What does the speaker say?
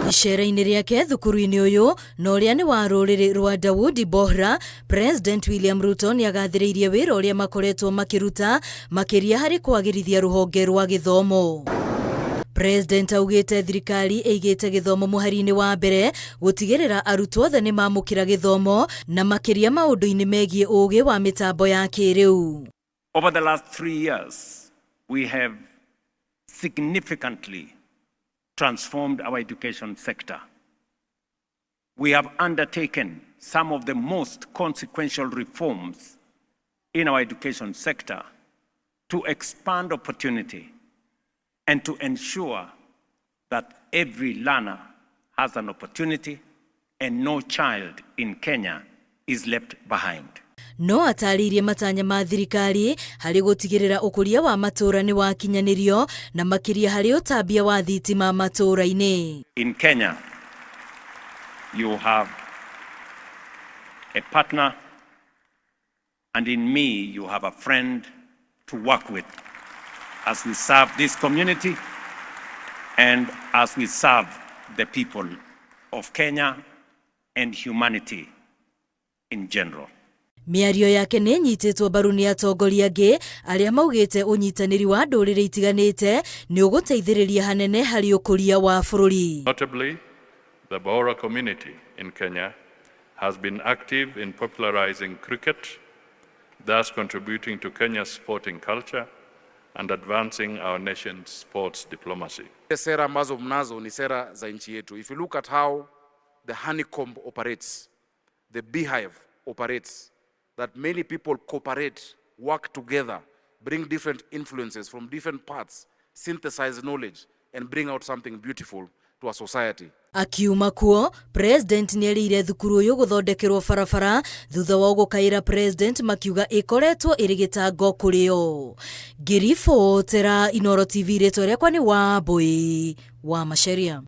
Icera-inĩ rĩake thukuru-inĩ ũyũ na ũrĩa nĩ wa rũrĩrĩ rwa Dawoodi Bohra, President William Ruto nĩ agathĩrĩirie wĩra ũrĩa makoretwo makĩruta makĩria harĩ kwagĩrithia rũhonge rwa gĩthomo. President augĩte thirikari ĩigĩte gĩthomo mũhari-inĩ wa mbere gũtigĩrĩra arutwo othe nĩ mamũkĩra gĩthomo na makĩria maũndũ-inĩ megiĩ ũgĩ wa mĩtambo ya kĩrĩu. Over the last 3 years, we have significantly transformed our education sector. We have undertaken some of the most consequential reforms in our education sector to expand opportunity and to ensure that every learner has an opportunity and no child in Kenya is left behind. No atarĩirie matanya ma thirikari harĩ gũtigĩrĩra ũkũria wa matũũra nĩ wakinyanĩrio na makĩria harĩ ũtambia wa thitima matũũra-inĩ. In Kenya, you have a partner, and in me, you have a friend to work with as we serve this community and as we serve the people of Kenya and humanity in general. Mĩario yake nĩ ĩnyitĩtwo mbaru nĩ atongoria angĩ arĩa maugĩte ũnyitanĩri wa ndũrĩrĩ itiganĩte nĩ ũgũteithĩrĩria hanene harĩ ũkũria wa bũrũri. Notably, the Bohra community in Kenya has been active in popularizing cricket, thus contributing to Kenya's sporting culture and advancing our nation's sports diplomacy. Sera ambazo mnazo ni sera za nchi yetu. If you look at how the honeycomb operates, the beehive operates, that many people cooperate, work together, bring different influences from different parts, synthesize knowledge, and bring out something beautiful to a society. Akiuma kuo, President nĩerĩire thukuru ũyũ gũthondekerwo barabara thutha wa gũkaĩra President makiuga ĩkoretwo ĩrĩ gĩtango kũrĩ o. Ngĩribotera Inooro TV, rĩtwa rĩakwa nĩ Wambui wa Macharia.